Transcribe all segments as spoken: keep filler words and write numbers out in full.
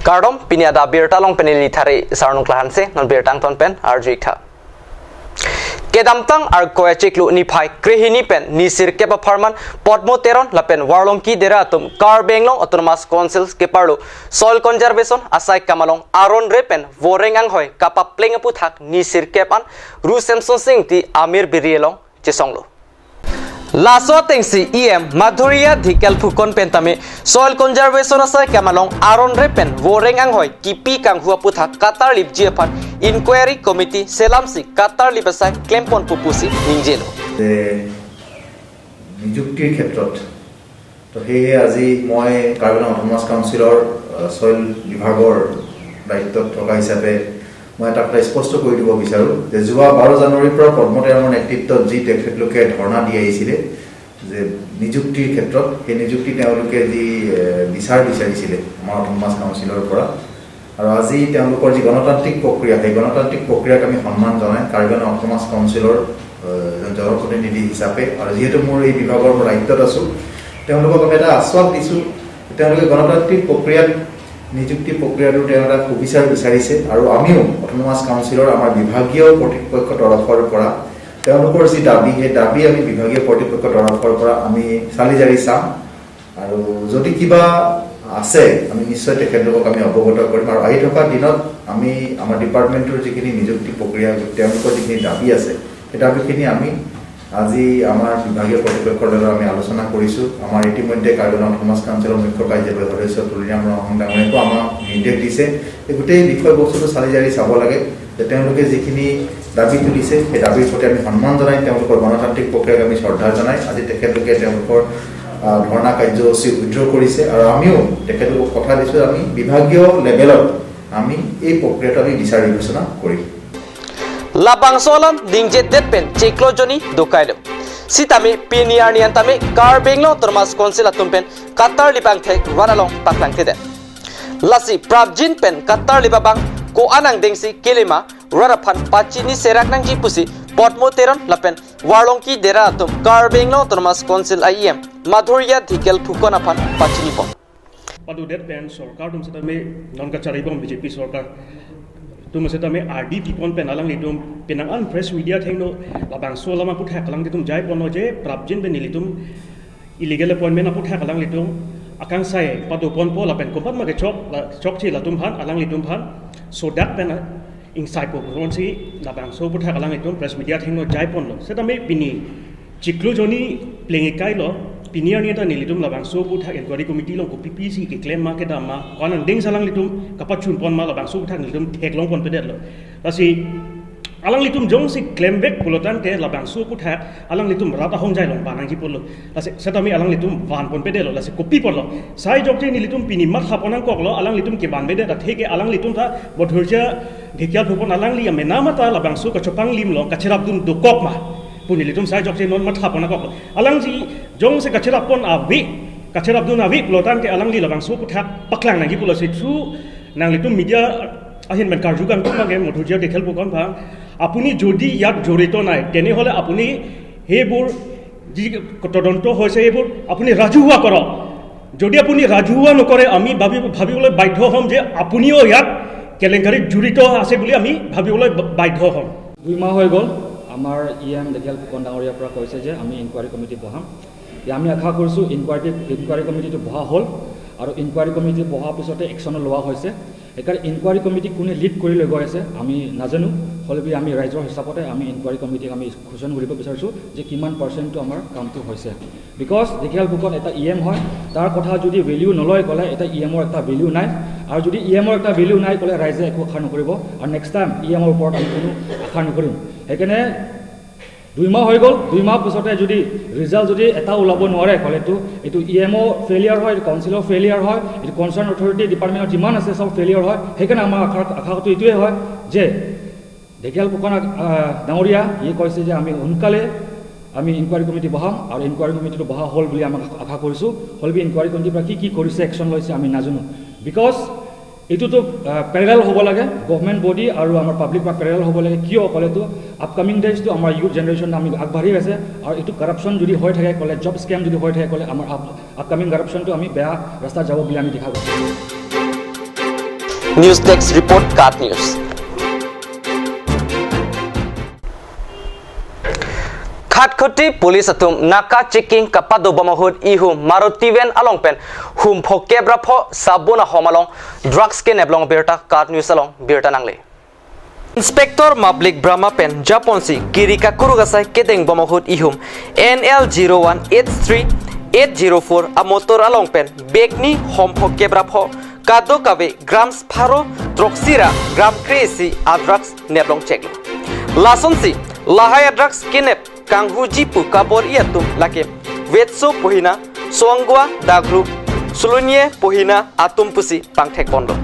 Kardom, pini adap birta along pen neli Thare Sarnung Klahanse, non birta angton pen arju-ik tha. Kedamtang Arkoi achiklo niphai krehini pen nisirkep apharman Padmo Teron lapen Warlongki Dera atum Karbi Anglong Autonomous Council keparlo Soil Conservation asai kam along aron re pen voreng anghoi kapapleng aputhak nisirkep an Ru Semson Sing Ingti amir biri along chesonglo. Laso atengsi E M Madhurjya Dhekial Phukan pen tame Soil Conservation asai kam along aron re pen voreng anghoi kipi kanghu aputhak katarlipji aphan inquiry committee selamsi katarlip asai klempon pu pusi ningjelo. যে নিযুক্তিৰ ক্ষেত্ৰত, তো সেয়ে আজি মই কাৰ্বি আংলং অট'নমাছ কাউন্সিলৰ, আহ, ছইল বিভাগৰ দায়িত্বত থকা হিচাপে মই এটা কথা স্পষ্ট কৰি দিব বিচাৰোঁ যে যোৱা বাৰ জানুৱাৰীৰ পৰা পদ্ম তেৰণৰ নেতৃত্বত যি তেখেতলোকে ধৰ্ণা দি আহিছিলে যে নিযুক্তিৰ ক্ষেত্ৰত, সেই নিযুক্তি তেওঁলোকে যি, এ, বিচাৰ বিচাৰিছিলে আমাৰ অট'নমাছ কাউন্সিলৰ পৰা, আৰু আজি তেওঁলোকৰ যি গণতান্ত্ৰিক প্ৰক্ৰিয়া, সেই গণতান্ত্ৰিক প্ৰক্ৰিয়াক আমি সন্মান জনাই কাৰ্বি আংলং অট'নমাছ কাউন্সিলৰ, এ, এজন জনপ্ৰতিনিধি হিচাপে, আৰু যিহেতু মোৰ এই বিভাগৰ মই দায়িত্বত আছোঁ, তেওঁলোকক আমি এটা আশ্বাস দিছোঁ। তেওঁলোকে গণতান্ত্ৰিক প্ৰক্ৰিয়াত, নিযুক্তি প্ৰক্ৰিয়াটো তেওঁ এটা সুবিচাৰ বিচাৰিছে আৰু আমিও অট'নমাছ কাউন্সিলৰ আমাৰ বিভাগীয় কৰ্তৃপক্ষৰ তৰফৰ পৰা তেওঁলোকৰ যি দাবী, সেই দাবী আমি বিভাগীয় কৰ্তৃপক্ষৰ তৰফৰ পৰা আমি চালি জাৰি চাম আৰু যদি কিবা আছে আমি নিশ্চয় তেখেতলোকক আমি অৱগত কৰিম আৰু আহি থকা দিনত আমি আমাৰ ডিপাৰ্টমেণ্টৰ যিখিনি নিযুক্তি প্ৰক্ৰিয়া, তেওঁলোকৰ যিখিনি দাবী আছে, সেই দাবীখিনি আমি আজি আমাৰ বিভাগীয় কৰ্তৃপক্ষৰ লগত আমি আলোচনা কৰিছোঁ। আমাৰ ইতিমধ্যে কাৰ্বি আংলং অট'নমাছ কাউন্সিলৰ মুখ্য কাৰ্যবাহী সদস্য তুলিৰাম ৰংহাং ডাঙৰীয়াকো আমাক নিৰ্দেশ দিছে যে গোটেই বিষয়বস্তুটো চালি জাৰি চাব লাগে, যে তেওঁলোকে যিখিনি দাবী তুলিছে সেই দাবীৰ প্ৰতি আমি সন্মান জনাই, তেওঁলোকৰ গণতান্ত্ৰিক প্ৰক্ৰিয়াক আমি শ্ৰদ্ধা জনাই আজি তেখেতলোকে তেওঁলোকৰ, আহ, ধৰ্ণা কাৰ্যসূচী উইথড্ৰ কৰিছে আৰু আমিও তেখেতলোকক কথা দিছোঁ যে আমি বিভাগীয় লেভেলত আমি এই প্ৰক্ৰিয়াটো আমি বিচাৰ বিবেচনা কৰিম। Labangso alam ningjedet pen chiklo jonni dokailo. Sitame pini arni an tame Karbi Anglong Autonomous Council atum pen katarlip angthek rat along paklangthedet. Lasi prapjin pen katarlip abang ko-an angdengsi kelema rat aphan pachini serak nangji pusi Padmo Teron lapen Warlongki Dera atum Karbi Anglong Autonomous Council E M Madhurjya Dhekial Phukan aphan pachinipon. Padudet pen sorkar atum setame non kacharibom B J P sorkar atum setame ardi pipon pen alanglitum penang an press media athengno labangso alam aputhak alanglitum jaiponlo je prapjin pen nelitum illegal appointment aputhak alanglitum akangsai padoponpo lapen komat ma kechok la, chokche latum aphan alanglitum aphan sodak pen ingsaipo pusi labangso aputhak alanglitum press media athengno jaiponlo. Setame pini chiklo jonni plengekailo, pini arni ta nelitum labangso aputhak inquiry committee along kopi pisi keklem ma kedam ma, ko-an angdengsi alanglitum kapachunpon ma labangso aputhak nelitum theklongponpedetlo. Lasi alanglitum jongsi klembek pulo tangte labangso aputhak alanglitum rat ahongjai along bang nangji pulo. Lasi setame alanglitum vanponpedetlo, lasi kopiponlo. Sai jokje nelitum pini matha pon nangkoklo, alanglitum kevanvedet atheke alanglitum ta Madhurjya Dhekial Phukan alangli amenam ta labangso kachopanglim along kacherapdun dokok ma pu nelitum sai jokje non matha pon nangkoklo. Alangli jongsi kacherappon ave, kacherapdun ave pulo tangte alangli labangso aputhak paklang nangji pulo si thu nanglitum media ahin pen karju kangtung abangke Madhurjya Dhekial Phukan aphan, আপুনি যদি ইয়াত জড়িত নাই, তেনেহ'লে আপুনি সেইবোৰ যি তদন্ত হৈছে, সেইবোৰ আপুনি ৰাজহুৱা কৰক। যদি আপুনি ৰাজহুৱা নকৰে, আমি ভাবি-, ভাবিবলৈ বাধ্য হ'ম যে আপুনিও ইয়াত কেলেংকাৰীত জড়িত আছে বুলি আমি ভাবিবলৈ বা-, বাধ্য হ'ম। দুই মাহ হৈ গ'ল, আমাৰ ই এম ঢেকীয়াল ফুকন ডাঙৰীয়াৰ পৰা কৈছে যে আমি ইনকুৱাৰী কমিটি বহাম। এতিয়া আমি আশা কৰিছোঁ ইনকুৱাৰী, ইনকুৱাৰী কমিটিটো বহা হ'ল আৰু ইনকুৱাৰী কমিটি বহাৰ পিছতে একশ্যনো লোৱা হৈছে। সেইকাৰণে ইনকুৱাৰী কমিটি কোনে লিড কৰি লৈ গৈ আছে আমি নাজানো, হ'লে বি আমি ৰাইজৰ হিচাপতে আমি ইনকুৱাৰী কমিটিক আমি কুৱেশ্যন কৰিব বিচাৰিছোঁ যে কিমান পাৰ্চেণ্টটো আমাৰ কামটো হৈছে। বিকজ ঢেকীয়াল ফুকন এটা ই এম হয়, তাৰ কথা যদি ভেলিউ নলয় ক'লে এটা ই এমৰ এটা ভেলিউ নাই, আৰু যদি ই এমৰ এটা ভেলিউ নাই ক'লে ৰাইজে একো আশা নকৰিব, আৰু নেক্সট টাইম ই এমৰ ওপৰত আমি কোনো আশা নকৰিম। সেইকাৰণে দুই মাহ হৈ গ'ল, দুই মাহ পিছতে যদি ৰিজাল্ট যদি এটা ওলাব নোৱাৰে ক'লেতো এইটো ই এমৰ ফেলিয়াৰ হয়, এইটো কাউন্সিলৰ ফেলিয়াৰ হয়, এইটো কনচাৰ্ণ অথৰিটি ডিপাৰ্টমেণ্টৰ যিমান আছে চব ফেলিয়াৰ হয়। সেইকাৰণে আমাৰ আশা, আশাটো এইটোৱে হয় যে ঢেকীয়াল ফুকন, আহ, ডাঙৰীয়া ইয়ে কৈছে যে আমি সোনকালে আমি ইনকুৱাৰী কমিটি বহাম আৰু ইনকুৱাৰী কমিটিটো বহা হ'ল বুলি আমাক আশা কৰিছোঁ। হ'লে বি ইনকুৱাৰী কমিটিৰ পৰা কি কি কৰিছে, একশ্যন লৈছে আমি নাজানো। বিকজ এইটোতো, আহ, পেৰেলেল হ'ব লাগে, গভৰ্ণমেণ্ট বডি আৰু আমাৰ পাব্লিক পৰা পেৰেলেল হ'ব লাগে। কিয় ক'লেতো আপকামিং ডেজটো আমাৰ ইউথ জেনেৰেশ্যন আমি আগবাঢ়ি আছে আৰু এইটো কাৰাপশ্যন যদি হৈ থাকে ক'লে, জব স্কেম যদি হৈ থাকে ক'লে আমাৰ আপ-, আপকামিং কাৰাপশ্যনটো আমি বেয়া ৰাস্তাত যাব বুলি আমি দেখা গৈছে। News Desk Report, KAT News. Khatkhati police atum naka checking kapadobom ahut ihum Maruti van along pen hum phokep ra pho sabun ahom along drugs kenep long birta KAT News along birta nangle. Inspector Mablik Brahma pen japonsi kiri kakuruk asai kedengbom ahut ihum N L zero one eight three eight zero four amotor along pen bag ni hom phokep ra pho kadokave grams pharo throksi ra gram kre-isi adrugs nep long cheklo. Lasonsi lahai adrugs kenep kanghuji pu kabor-i atum lake Vetso Pohina, Songwa Dagru, Sulunye Pohina atum pusi pangthek ponlo.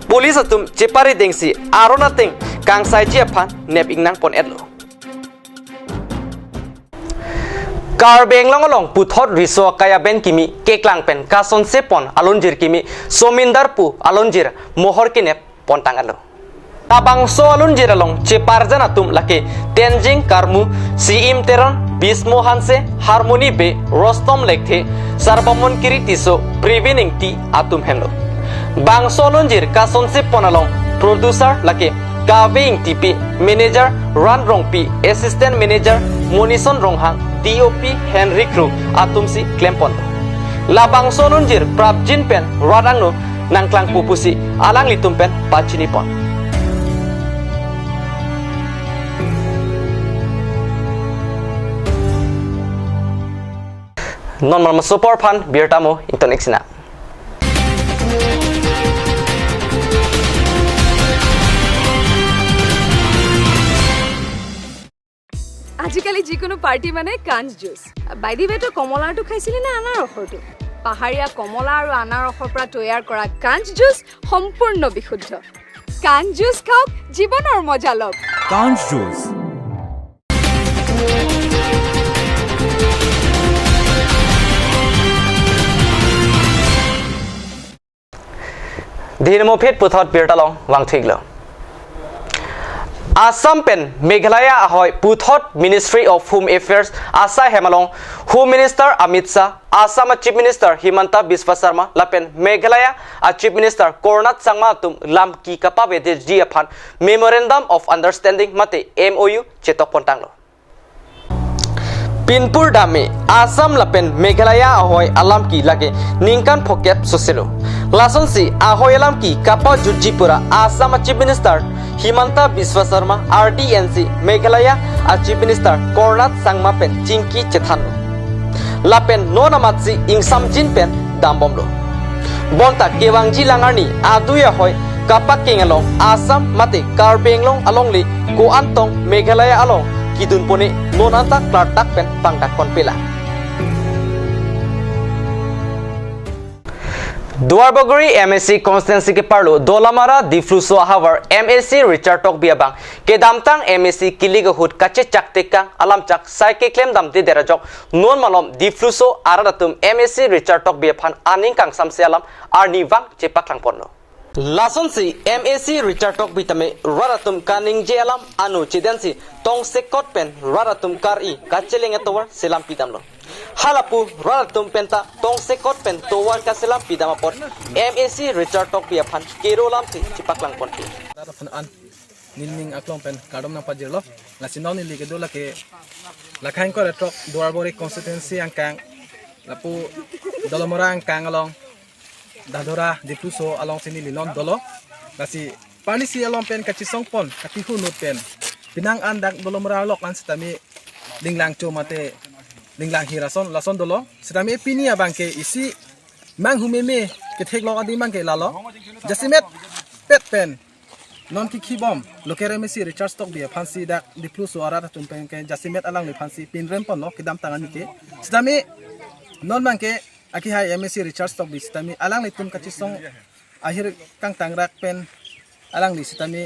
Police atum chepari dengsi aron ateng kangsaiji aphan nep ingnang pon-etlo. Karbi Anglong along puthot riso akai aben kimi keklang pen kasonse pon alunjir kimi Somindar pu alunjir mohor kenep pontang alo. Labangso alunjir along cheparjan atum lake Tenzing Karmu, Siim Teron, Bismo Hanse, Harmony Bey, Rostom Lekthe, Sarbamon Kiri Tisso, Privin Ingti atum henlo. Bangso alunjir kasonse pon along producer lake Kave Ingtipi, manager Ran Rongpi, assistant manager Monison Ronghang, D O P Henry Kro atumsi klem pon. Labangso alunjir prapjin pen rat angno nangklangpo pusi alanglitum pen pachini pon. Non malom aso apor aphan birta mo ington ik sina. আজিকালি যিকোনো পাৰ্টি মানে কাঞ্চ juice. By the ৱে, তই কমলাৰটো খাইছিলি নে আনাৰসৰটো? পাহাৰীয়া কমলা আৰু আনাৰসৰ পৰা তৈয়াৰ কৰা কাঞ্চ জুচ সম্পূৰ্ণ বিশুদ্ধ। কাঞ্চ জুচ খাওক, জীৱনৰ মজা লওক। কাঞ্চ juice. Dhinimo phit puthot birta along vangthiklo. Assam pen Meghalaya ahoi puthot Ministry of Home Affairs asai hem along Home Minister Amit Shah, Assam a Chief Minister Himanta Biswa Sarma lapen Meghalaya a Chief Minister Conrad Sangma atum lamki kapavedetji aphan Memorandum of Understanding mate M O U chetok pontanglo. Pinpur dame Assam lapen Meghalaya ahoi alamki lake ningkan phokep soselo. Lasonsi ahoi alamki kapajutji pura Assam a Chief Minister Himanta Biswa Sarma R D N si Meghalaya a Chief Minister Conrad Sangma pen chingki chethanlo. Lapen non amatsi ingsamjin pen dambomlo. Bonta kevangji lang arni adui ahoi kapakeng along Assam mate Karbi Anglong alongle ko-an tong Meghalaya along kidun pone non anta klardak pen pangdak ponpe lang. Duarbagori M A C constituency keparlo Dolamara Dipluso ahavar M A C Richard Tokbi abang kedamtang M A C kilik ahut kachechak tekang alamchak sai keklem damde der ajok non malom Dipluso arat atum M A C Richard Tokbi aphan aning kangsamse alam arnivang chepaklang ponlo. Lasonsi M A C Richard Tokbi tame rat atum kaningje alam ano chedensi tongsekot pen rat atum kar-i kacheleng atovar selam pidamlo. Halapu rat atum penta tongsekot pen tovar kaselam pidam apot M A C Richard Tokbi aphan kero alamsi chepaklang ponpi. Rat aphan an nelining aklong pen kardom nangpajirlo. Lasi non neli kedo lake Lakhain Koretrok Duarbagori constituency angkang lapu Dolamara angkang along Dadora Dipluso alongsi neli non dolo. Lasi parnisi along pen kachesong pon katihunut pen penang an dak Dolamara lok an sitame dinglang cho mate dinglang hir ason lason dolo. Sitame pini abangke isi manghumeme ketheklok adi abangke lalo. Jasemet pet pen non kikhibom local M A C Richard Tokbi aphansi dak Dipluso arat atum pen ke jasemet alangliphansi pinrem ponlo kedamtang arni ke. Sitame non abangke akehai M A C Richard Tokbi sitame alanglitum kachesong ahir kangtangrak pen alangli sitame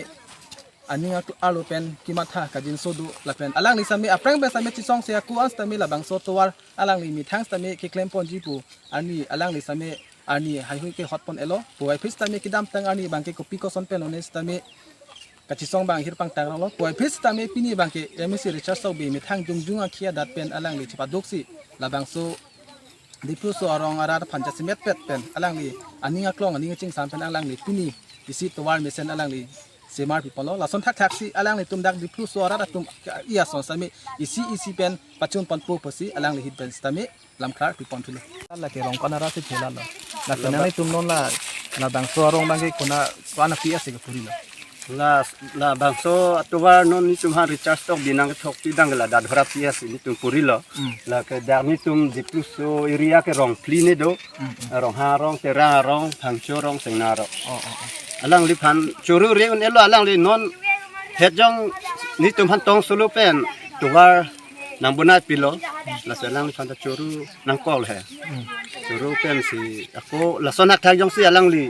aning ak-, arlo pen kematha kajinso do lapen alangli sitame aphrang pen sitame chesongse ako-an sitame labangso tovar alangli methang sitame keklem ponji pu arni alangli sitame arni haihui kehot pon-etlo. Puvoiphit sitame kedamtang arni abangke kopi koson pen lone sitame kachesong abang ahir pangtangraklo. Puvoiphit sitame pini abangke M A C Richard Tokbi methang jongjung akhei adat pen alangli chepadoksi labangso Dipluso arong arat aphan jasemet pet pen alangli aning aklong aning achingsam pen alangli pini isi tovar mesen alangli semar piponlo. Lason thakthaksi alanglitum dak Dipluso arat atum i ason sitame isi isi pen pachun ponpo pusi alangli ahin pen sitame lamklar piponthulo. Lake rong ko-an arasi thela lo. Lake nanglitum non la, labangso arong abangke kona, ko-an api asi kepurilo? La, labangso atovar non netum aphan Richard Tokbi nangkethok pidang ke la Dadhora P S netum purilo. Hmm. Lake dak netum Dipluso area ke rong phli ne do. Hmm, hmm. Ronghang arong, Terang arong, Phangcho arong, Sengnar arong. Oh, oh, oh. Alangliphan choro re un-elo, alangli non het jong netum aphan tong solo pen tovar nangbonai pilo. Lasi alangliphan ta choro nangkok he. Hmm. Choro pensi ako lason hakthak jongsi alangli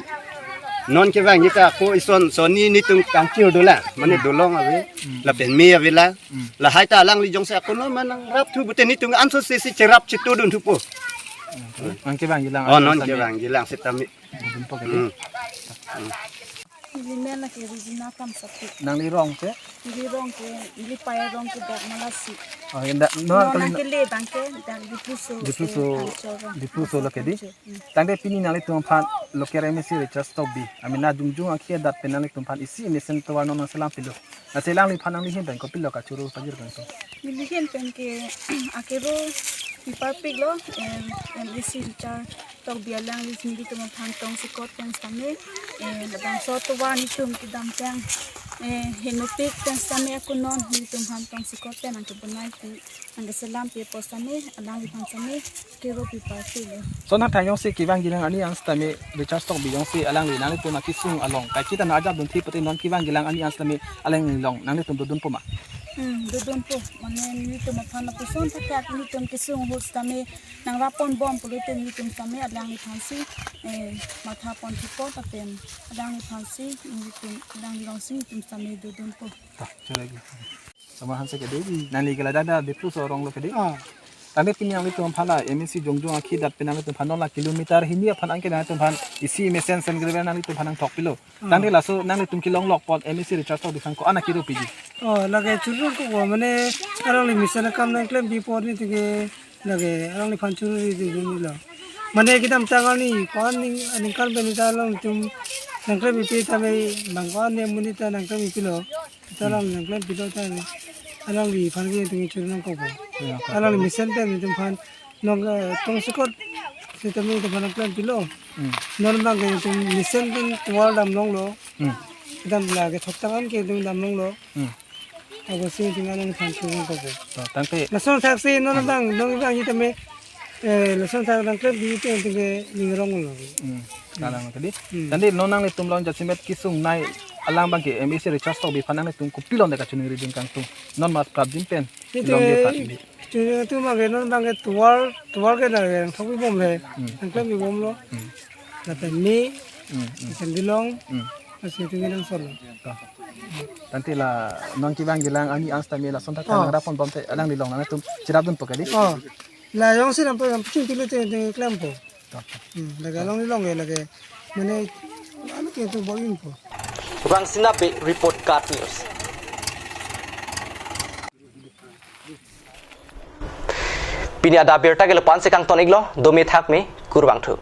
non kevangji ta ako ison sonni netum kangkir dolang, mane, hmm, dolong ave, hmm, lapen me avelang. Hmm. Lahai ta alangli jongsi ako non ma nangrapthu pute netum anso sesi cherap chetudun thupo. Hmm. Non kevangjilang. Oh, non kevangjilang sitame. Dudunpo kali. Hmm. Hmm. Neli men lake Regina Kamsapit. Nangli rong ke? Neli rong ke, neli pei arong ke dak Malasi. Oh, ya, dak, no, non kali nangkele abangke dak Dipluso, Dipluso, eh, Phangcho arong. Dipluso lo kedi. Phangcho. Hmm. Tangte pini nanglitum aphan local M A C Richard Tokbi, amena jongjong akhei adat pen nanglitum aphan isi mesen tovar non nangselam pilo. Lasi alangliphan nangli ahin pen kopilo kachoro pajir kangtung? Neli ahin pen ke akero piparpiklo, em, M A C Richard Tokbi alangli nelitum aphan tongsekot pen sitame, eh, labangso tovar netum kedamtang, eh, henopik pen sitame ako non nelitum aphan tongsekot pen nangkebonai pu, nangkeselam pi apot sitame, alangliphan sitame akero piparpiklo. Lason thakthaksi kevangjilang ani an sitame Richard Tokbi jongsi alangli nanglitum akesung along kaiketa nang-ajapdunthi pute non kevangjilang ani an sitame alangli along nanglitum dodunpo ma? Hmm, dodunpo. Mane netum aphan lapuson thakthaksi netum kesung ahut sitame nangrap ponbom pulote netum sitame alangliphansi, eh, matha ponthupo lapen alangliphansi netum, alangli alongsi netum sitame dodunpo. Ta, choragi. Sama hanse kedi. Nangli ke la dak Dipluso arong lo kedi. Ah. Tangte pini nanglitum aphan la M A C jongjong akhei adat pen nanglitum aphan non la kilometer hini aphan anke nanglitum aphan isi mesen sen grebe nanglitum aphan nangthok pilo. Ah. Tangte laso nanglitum kelong lok apot M A C Richard Tokbi aphan ko-an akero piji? Oh, lake choro nangkokpo, mane alangli mesen akam nangklempi apot netum ke lake alangliphan choro ri di dun lo. Mane kedamtang arni ko-an ning, aningkan pen ta alangtum nangklempi tame bang ko-an ne amonit ta nangklempi lo. Ta alang nangklempilo tame alangliphan ke netum choro nangkokpo. Ya, kok. Alangli mesen pen netum aphan nong, eh, tongsekot sitame netum aphan nangklempilo. Hmm. Non abangke netum mesen pen tovar damlonglo. Hmm. Kedam lake thokthak an ke netum damlonglo. Hmm. Ako si tinggal nang thank you ko bo. To, tangte. Lason thaksi non, hmm, abang, non abang sitame, eh, lason thak nangklempi te tinggal ning rong lo. Hmm. Kalang kedi. Hmm. Tangte non nanglitum along jasemet kesungnei alam abangke M A C Richard Tokbi aphan nanglitum kopilo ne kachiningri dun kangtung? Non mas prapjin pen. Ite, long de pat di. Ite tu abangke non abangke tovar, tovar ke nangthokpi bomlo. Hmm. Nangklempi bomlo. Hmm. Lapen me, hmm, hmm, lapen dilong, hmm, lasi tinggal nang solo. To. Tangte la non kevangjilang ani an sitame lason thakthaksi, oh, nangrap ponbom te alangli along nangtum cherapdunpo kedi. Oh. La jongsi nampo yang pichin tilo te, te klempo. To. Hmm, lake alangli along ke lake mane ano ke tu boyinpo. Rangsina Bey report, KAT News. Pini adap abirta ke lapu-an si kangton iklo, dome thakme, kurvangthu.